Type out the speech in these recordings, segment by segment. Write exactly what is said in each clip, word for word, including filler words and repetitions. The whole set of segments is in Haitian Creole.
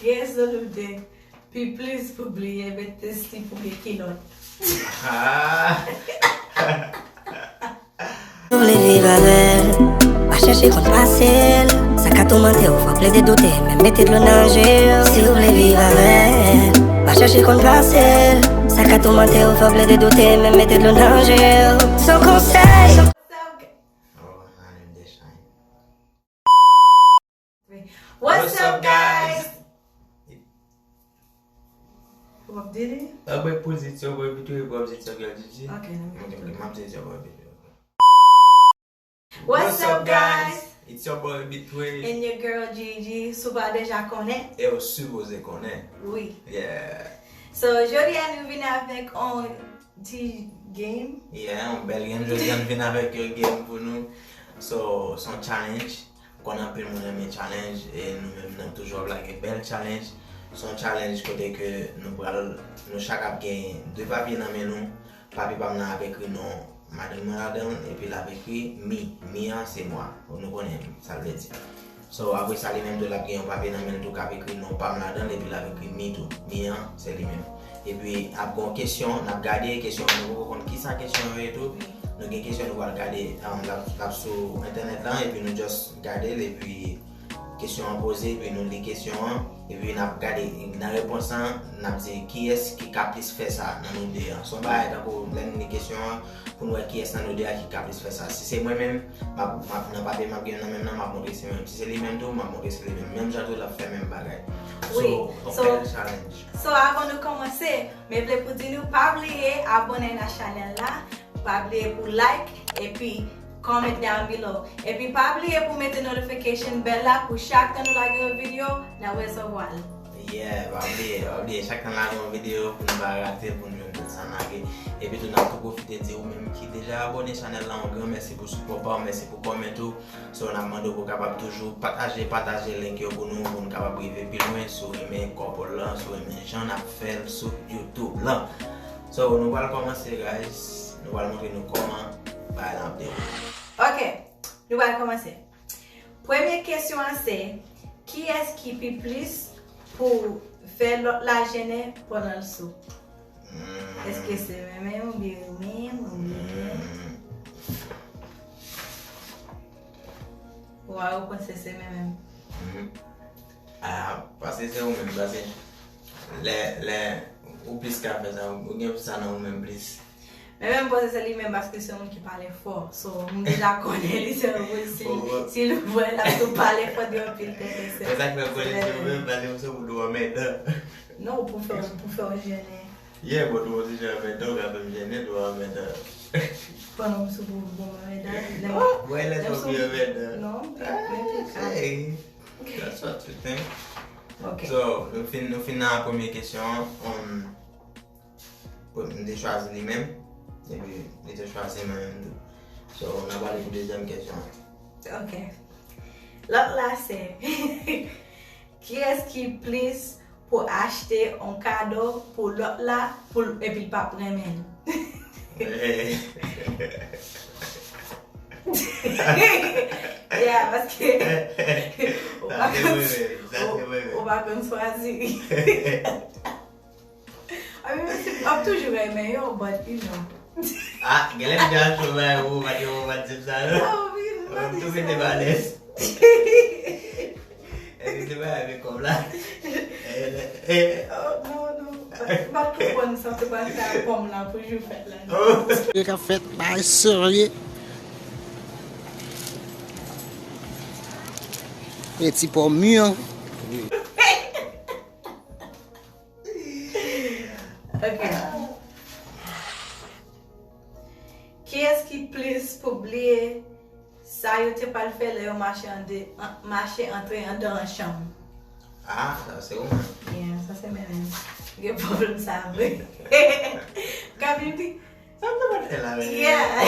Kiyès nan nou de ki plis pou bliye mete slip oubyen kilòt? Ah. Ou vle viv avè l, pa chèche konn pase l. Sa ka toumante w, fò w plede doute, menm mete dlo nan je w. Si w vle viv avè l, pa chèche konn pase l. Sa ka toumante w, fò w plede doute, menm mete dlo nan je w. Se yon konsèy. Oh, honey, they shine. What's up, guys? Wap dele? Apre pou di it's your boy B two A, pou di it's your girl Gigi. Ok, let me Ok, ok, m ap di it's your boy B two A. What's up, guys? It's your boy B two A. And your girl Gigi. Si w pa deja konnen. E w sipoze konnen. Wi. Yeah. So, jodi a nou vin avèk on ti game. Yeah, yon bèl game. Jodi a m vin avèk yon game pou nou. So, se yon challenge. M konnen anpil moun renmen challenge e nou menm nou toujou ap lage bèl challenge. Se yon challenge kote ke nou pral, nou chak ap gen de papye nan men nou. Papye pa m nan ap ekri non madanm mwen ladan l, epi l ap ekri mi. Mi an se mwa. Nou konnen sa l vle di. So, apre sa, li menm tou, l ap gen yon papye nan men l tou k ap ekri non pa m ladan l, epi l ap ekri mi tou. Mi an, se li menm. Epi, ap gen yon kesyon, n ap gade kesyon an, nou poko konn kisa kesyon yo ye tou. Nou gen kesyon nou pral gade, um, l ap, l ap sou entènèt lan, epi nou just gade l, epi kesyon an poze, epi nou li kesyon an, epi n ap gade nan repons lan, n ap di kiyès ki ka plis fè sa nan nou de an. Se yon bagay tankou lè n li kesyon an, pou n wè kiyès nan nou de a ki ka plis fè sa. Si se mwen menm, m ap, m ap nan papye m ap gen nan men m nan, m ap montre se mwen menm. Si se li menm tou, m ap montre se li menm. Menm jan tou, l ap fè menm bagay. Wi, So, so- yon bèl challenge. So, avan nou kòmanse, men vle pou di nou, pa bliye abòne nan chanèl la, pa bliye pou like, epi comment down below. Epi pa bliye pou mete notification bell la pou chak tan nou lage yon videyo, n ap resevwa l. Yeah, pa bliye, pa bliye, chak tan n lage yon videyo pou nou pa rate, pou nou jwenn tout sa n lage. Epi tou n ap tou pwofite di ou menm ki deja abòne chanèl la, yon gran mèsi pou sipò pa w, mèsi pou kòmantè ou. So, n ap mande w pou w kapab toujou pataje, pataje link yo pou nou, pou nou kapab rive pi lwen. Si w renmen couple lan, si w renmen jan n ap fè l sou YouTube lan. So, nou pral kòmanse, guys. Nou pral montre nou kòman bagay lan ap dewoule. Ok, nou pral kòmanse. Premye kesyon an se, kiyès ki pi plis pou fè lòt la jennen pandan l sou? Èske se mwen menm oubyen ou menm oubyen ou a ou panse se mwen menm? Ah, paske se ou menm, paske lè, lè ou plis ka fè sa, ou gen sa nan ou menm plis. Men menm panse se li menm paske se yon moun ki pale fò. So, m deja konnen li se yon moun si, si l vwè l ap tou pale fò de anpil tenten se. Se sa k fè konnen se ou menm, paske ou se pou dou anmèdan. Non, pou fè, pou fè w jennen. Yeah, but ou ti jan anmèdan, ou ka fè m jennen, dou anmèdan. Pandan m sou pou bon anmèdan. Wè, lè sou pi anmèdan. Non, pi, pi, pi. Hey, that's what you think. Ok. So, nou fin, nou fin nan premye kesyon an. Um, m te chwazi li menm. Epi, li te chwazi mwen menm tou. So, n ap ale pou dezyèm kesyon an. Ok. Lòt la se, kiyès ki plis pou achte yon kado pou lòt la, pou l, epi l p ap renmen l? Eh, Yeah, paske ou pa sa se konn, mwen menm, sa se mwen menm. Ou pa konn chwazi. I mean, m ap toujou renmen yo, but you know. Ah, genlè m te achte yon bagay pou ou, pa te, ou pa t di m sa, non? Ah, wi, m pa Ou di tou sa. Mete m alèz. Èske se bagay avèk kòb la? Eh, eh. Oh, non, non. M pa t konprann sa, se pa sa pòm la pou jou fèt la, non. Oh. Yo ka fèt bagay serye. E ti pòm mûr. Ok. Kiyès ki plis pou bliye sa yo te pral fè lè yo mache an de, an, mache antre andan an chanm? Ah, sa se ou menm. Yeah, sa se mwen menm. Gen pwoblèm sa vre. Gabi m di, Sa m te pral fè la, men. Yeah. Eh,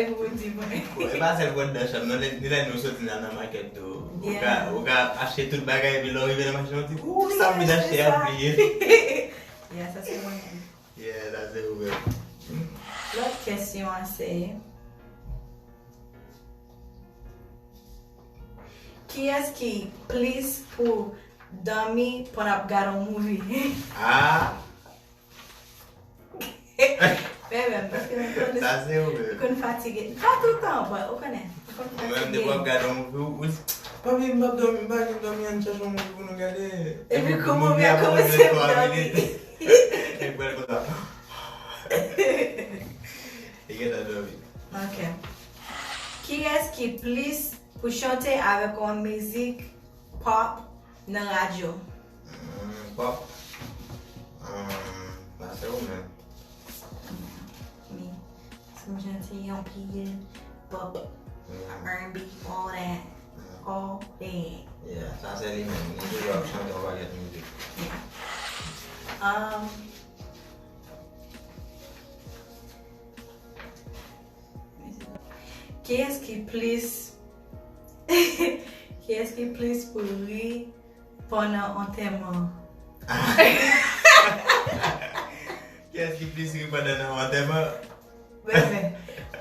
E pou di mwen. Bon, e pa sèl pou andan chanm, non, lè, lè nou soti nan, nan makèt tou. Ou Yeah. ka, ou ka achte tout bagay, epi lè w rive nan machin, ou di, "Ooh, sa m vin Yeah, achte se a sa. bliye." Yeah, sa se mwen menm. Yeah, sa se ou menm. Lòt kesyon an se, kiyès ki plis pou dòmi pandan ap gade yon movie. Ah. Bebe, paske mwen konn, sa se ou menm. Konn fatige. Pa toutan, but ou konnen. Ou konn fatige. Ou menm, depi w ap gade yon movie, ou, ou, papi, m p ap dòmi, m pa gen dòmi, ann chèche yon movie pou nou gade. Epi kou movie a kòmanse, m dòmi. Epi pral konsa. Li gentan dòmi. Ok. Kiyès ki plis pou chante avèk yon mizik pop nan radyo? Mm, pop. Um, sa se ou menm. Mi. Sa m chante yon pil pop, R and B, all that. All that. Yeah, sa se li menm. Li toujou ap chante yon pakèt mizik. Yeah. Um, Kiyès ki plis Kiyès ki plis pou ri pandan antèman? Kiyès ki plis ri pandan nan antèman? Bebe,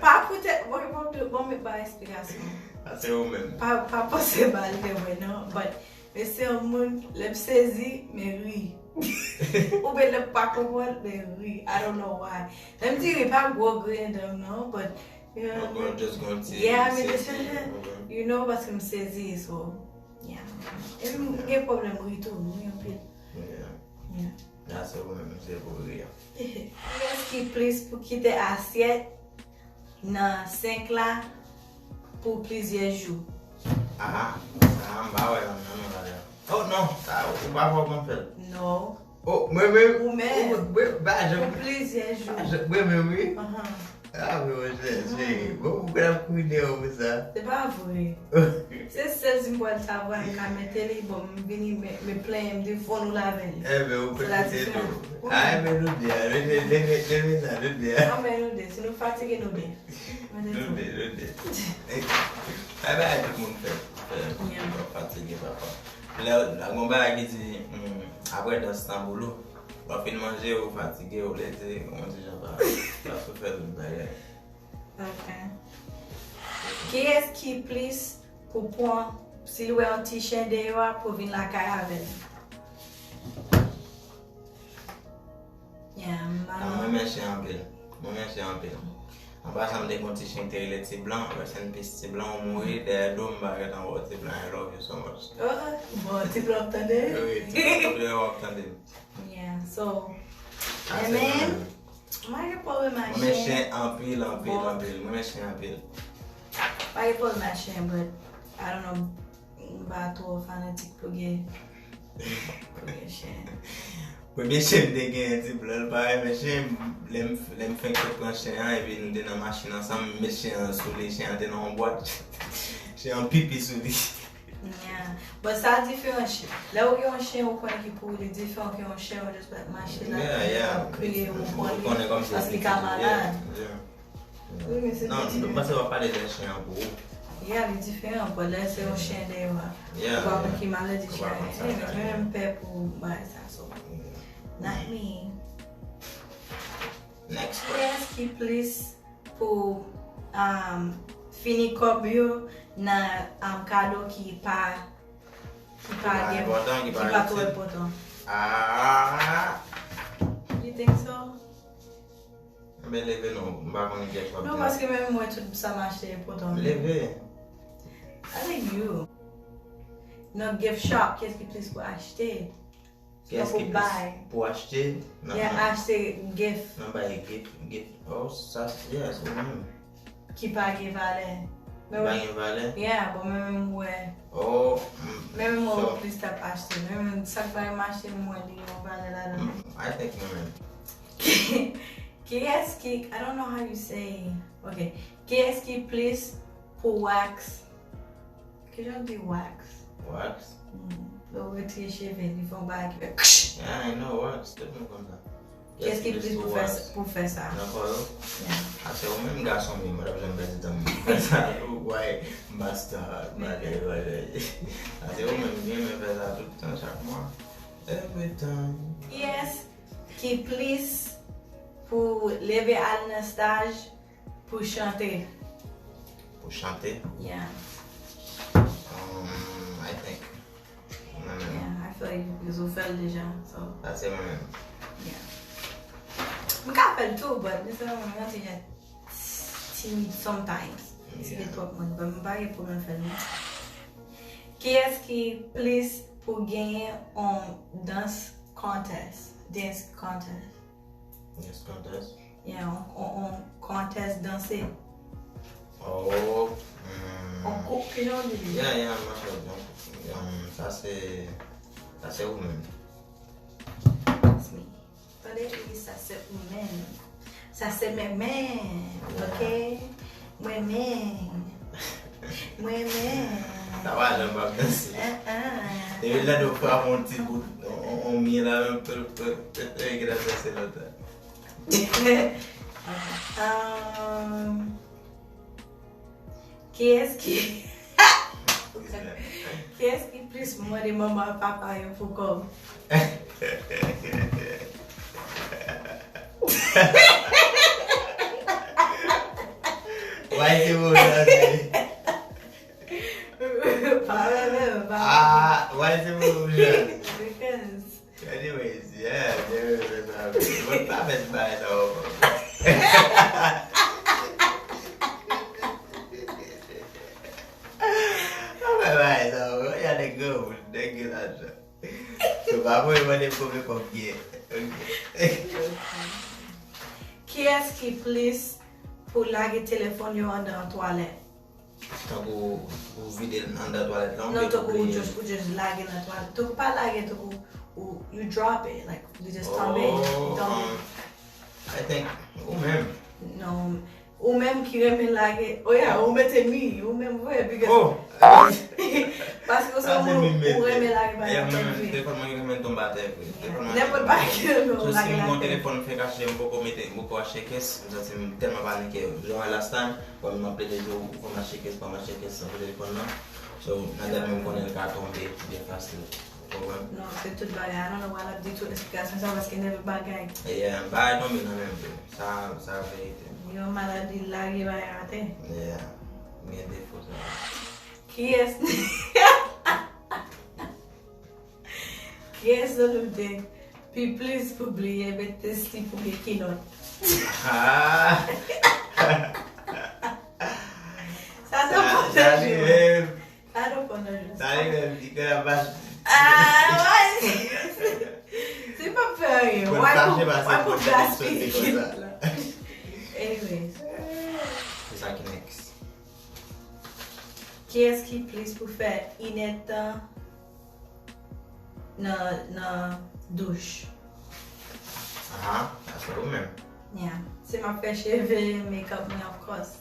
pa poutèt, bon, bon, bon, men ba eksplikasyon. Sa se ou menm. Pa, pa panse mal de mwen, non, but men se yon moun, lè m sezi, men ri. Oubyen lè m pa konprann, men ri. I don't know why. Lè m di ri, pa gwo griyen dan m, non, but, you know, just gon ti, yeah, men just, you know, paske m sezi, so, yeah. Epi m gen pwoblèm ri tou, m ri anpil. Yeah. Yeah. Sa se ou menm, se pou ri a. Kiyès ki plis pou kite asyèt nan senk la pou plizyè jou? Ah, ah, m pa wè nan, nan, nan, la. Oh, non, sa, ou pa fò konn fè l. Non. Oh, mwen menm? Ou menm. Ou, mwen, pa janm. Pou plizyè jou. Pa janm, mwen menm, wi. Ahan. Ah, men, mwen, se, se, bon, ou kwè ap kouri deyò pou sa? Se pa vre. Se sèl si m pral travay, m ka mete li, bon, m vini, men, men plenyen m di fò nou lave li. Enben, ou pèkite tou. Ah, enben, nou de a, leve, leve, leve sa, nou de a. Anben, nou de, si nou fatige, nou de. Nou de, nou de. Bay bay tout moun fè, fè, yeah, w ap fatige, papa. Lè, lè gon bagay ki di, hmm, apre dans tanbou lou, w ap fin manje, ou fatige, ou lete, yon ti jan pa, pa sou fè tout bagay. Ok. Kiyès ki plis pou pran, si l wè yon ti chen deyò a, pou vin lakay avè l? Yeah, m pa... Ah, mwen renmen chen anpil. Mwen renmen chen anpil. An pasan, m te gen yon ti chen ki te rele Ti Blan, rest in peace, Ti Blan, ou mouri, dèyè do m, m pa gentan wè w, Ti Blan, I love you so much. Oh, oh, bon, Ti Blan ap tande? Wi, Ti Blan, w ap tande m. Yeah, so, amen. M pa gen pwoblèm ak chen. Mwen renmen chen anpil, anpil, anpil. Mwen renmen chen anpil. M pa gen pwoblèm ak chen, but I don't know, m pa twò fanatik pou gen, pou gen chen. Premye chen m te genyen, Ti Blan, l pa renmen chen, lè m, lè m fenk sot pran chen an, epi nou te nan machin ansanm, m met chen an sou li, chen an te nan yon bwat. Chen an pipi sou li. Yeah. But sa diferan. Lè ou gen yon chen ou konnen ki pou ou, li diferan ke yon chen ou just ap mache la, yeah, yeah, ap kriye, ou konnen, ou konnen kòmsi paske li ka malad. Yeah. Wi, men se... Non, m panse w ap pale de chen an pou ou. Yeah, li diferan, but lè se yon chen dèyè a. Yeah, ou pa konn ki maladi chen an ye. Mwen menm m pè pou bagay sa, so. Not me. Next question. Kiyès ki plis pou, um, fini kòb yo nan, um, kado ki pa, ki pa gen, ki pa twò enpòtan. Ah. You think so? Enben, leve non, m pa konn kiyès w ap di. Non, paske menm mwen, tout sa m achte enpòtan. Leve. I think you. Nan gift shop, kiyès ki plis pou achte? Kiyès ki plis pou achte? Nan, yeah, nan achte gift. Nan bay gift, gift. Oh, sa, yes, ou menm. Ki pa gen valè. Ki pa gen valè? Yeah, bon, mwen menm, m wè. Oh, mm, mwen menm, m wè ou plis t ap achte. Mwen menm, sa k pa gen mache, m wè li gen yon valè ladan. Mm, I think mwen menm. Kiyès ki, I don't know how you say. Ok. Kiyès ki plis pou wax? Kijan w di wax? Wax? Hmm. Lè w retire cheve, li fè yon bagay ki fè ksh. Yeah, I know wax. Tout moun konn sa. Kiyès ki plis pou fè, pou fè sa? Nan kò yo? Yeah. A, se ou menm gason m ye, m pa t ap janm pèdi tan m fè sa. Ou wè, basta, bagay, bagay. A, se ou menm ki renmen fè sa tout tan, chak mwa. Every time. Kiyès ki plis pou leve al nan staj pou chante? Pou chante? Yeah. Um, I think. Mwen menm. Yeah, I Like, because ou fè l deja. So, Sa se mwen menm. Yeah. M ka fè l tou, but, men se mwen, mwen yon ti jan timid sometimes. Si gen twòp moun, but m pa gen pwoblèm fè l, non. Kiyès ki plis pou genyen on dance contest? Dance contest. Dance contest. Yeah, on, on, on contest danse. Oh. Hmm. On kou, kijan w di li? Yeah, yeah, m ap fè yon, yon, sa se, sa se ou menm. That's me. Tande, li di sa se ou menm. Sa se mwen menm, ok? Mwen menm. Mwen menm. Sa pa jan m ap danse. Ah, ah. Depi lè nou frape yon ti bout, on, on, on mye la, menm, pe, pe, pe, pe, ki la danse lontan. Um, kiyès ki Kiyès ki plis mande manman ak papa yo pou kòb? Why se pou chanje? Pa vle, pa Ah, why se pou chanje? Because Anyways, yeah, yeah, yeah, yeah. Mwen pa fè ti bagay sa ankò. Mwen pa fè bagay sa ankò. Ya nèg granmoun, nèg gen lajan. So, pa voye mande m konbyen kòb gen. Ok. Kiyès ki plis pou lage telefòn yo andan twalèt? Tankou ou vide l anndan twalèt lan, Non, oubyen tankou ou ou bliye? Just, ou just lage nan twalèt. Tankou pa lage, tankou ou, you drop it, like, li just tonbe, Oh, tonbe. um, I think, ou menm. Non, ou menm ki renmen lage, oh yeah, ou mete mi, ou menm vre, because Oh! Paske ou se Sa yon se moun mi mete. ou renmen lage bagay Yeah, nan mwen menm, tèt. Telefòn mwen renmen tonbe atè vre. Telefòn mwen Nenpòt bagay ou So, si lage m gon lakay. Telefòn m fè kache, m poko mete, m poko achte kès, m santi m tèlman panike. Jan last time, bon, m ap plede di w, ou konn achte kès, pa m achte kès, sa pou telefòn nan. So, nan tèt mwen, m konnen l ka tonbe byen fasil. Ou konprann? Non, se tout bagay. I don't know why l ap di tout esplikasyon sa, paske nenpòt bagay. Yeah, bagay tonbe nan men m vre. Sa, sa verite. Yon maladi lage bagay atè. Yeah. M gen defo sa. Kiyès? Kiyès nan nou de pi plis pou bliye mete slip oubyen kilòt? Ah! Sa depann Sa nan li jou. menm, Sa depann nan jou. sa li menm, li kè ap mache. Ah, why? Se pa fè anyen. Bon, Why sa pou, se pa why se pou konsa li soti gaspiye konsa. Anyways. Se sa ki next. Kiyès ki plis pou fè inèdtan nan, nan douch? Aha, sa se ou menm. Yeah. Se m ap fè cheve, make-up mwen, of course.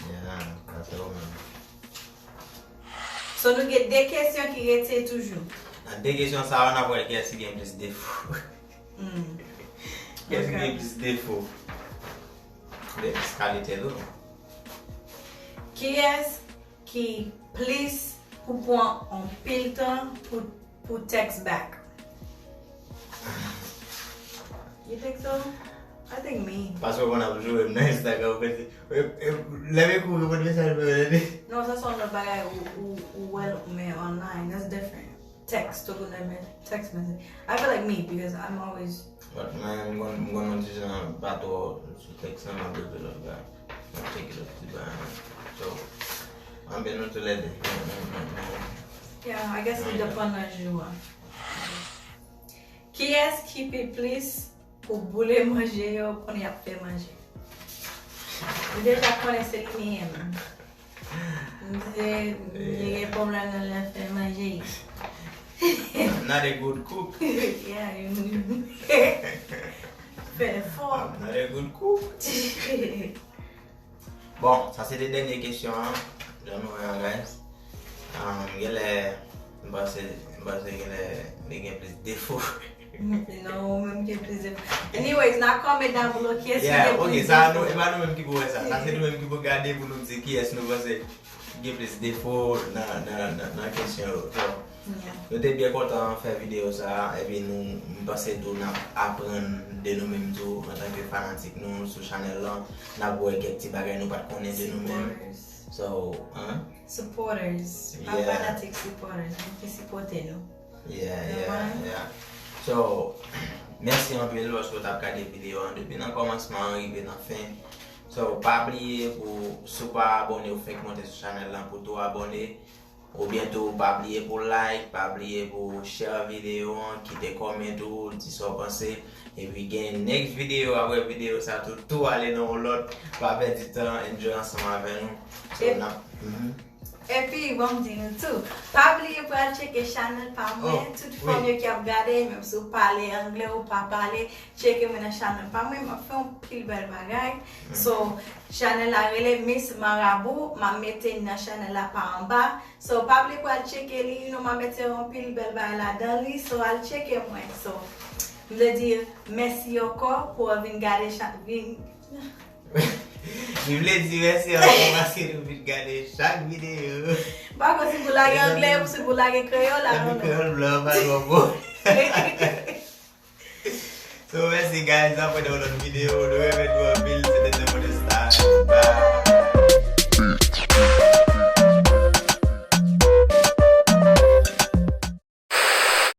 Yeah, sa se ou menm. So nou gen de kesyon ki rete toujou. Nan de kesyon sa yo, n ap wè kiyès ki gen plis defo. Hmm. Kiyès ki Ok. Gen plis defo? Gen plis kalite tou. Kiyès ki plis pou pran anpil tan pou, pou text back? You think so? I think me. Paske ou konn ap joure m nan Instagram, ou konn di, e, e, lè m ekri w, reponn mesaj mwen, tande. Non, sa se yon lòt bagay ou, ou, ou wè l, men online, that's different. Text, ou konn men text message. I feel like me, because I'm always But mwen, m konn, m konn yon ti jan pa twò sou text lan, m ap leve lòt bagay. M ap tcheke lòt ti bagay. So, anben nou toulède. Nou, nou, nou, nou. Yeah, I guess it depend nan jou a. Kiyès ki pi plis pou boule manje yo pandan y ap fè manje? Ou deja konnen se li menm. M se, li gen pwoblèm nan lè fè manje. I'm not a good cook. Yeah, you fè fò. I'm not a good cook. Bon, sa se te dènye kesyon an. Jan nou wè an, guys. Um, genlè, m panse, m panse genlè li gen plis defo. Non, ou menm ki pi zep. Anyways, nan comment down below, kiyès ki Yeah, gen ok, plis sa defo? Nou, e pa nou menm ki pou wè sa. Sa se nou menm ki pou gade pou nou di kiyès nou panse ki gen plis defo nan, nan, nan, nan kesyon yo. So, Yeah. nou te byen kontan fè videyo sa a, epi nou, m panse tou n ap aprann de nou menm tou, antanke fanatik nou sou chanèl lan, n ap wè kèk ti bagay nou pa t konnen de nou menm. Supporters. So, hein? Supporters. Pa Yeah. Fanatik, supporters. Moun ki sipòte nou. Yeah, yeah, yeah. So, mèsi anpil paske w t ap gade videyo an depi nan kòmansman an rive nan fen. So, pa bliye pou, si w pa abòne, ou fenk monte sou chanèl lan pou tou abòne. Oubyen tou, pa bliye pou like, pa bliye pou share videyo an, kite kòmant ou, di sa w panse. Epi gen next videyo, apre videyo sa tou, tou ale nan yon lòt. Pa pèdi tan, enjoy ansanm avè nou. So, n ap, mhm. Epi, bon, m di nou tou, pa bliye pou al tcheke chanèl pa mwen, tout fanm yo k ap gade, menm si w pale anglè ou pa pale, tcheke mwen nan chanèl pa mwen, m ap fè yon pil bèl bagay. So, chanèl la rele Miss Marabou, m ap mete nan chanèl la pa anba. So, pa bliye pou al tcheke li, you know, m ap mete yon pil bèl bagay ladan li, so al tcheke mwen. So, m vle di mèsi ankò pou w vin gade, vin Nou vle di mèsi ankò paske nou vin gade chak videyo. M pa konn si pou lage anglè ou si pou lage kreyòl, I don't know. Kreyòl blan pa twò bon. So, mèsi guys, n ap wè nan yon lòt videyo. Nou renmen nou anpil, se te Demoun Star.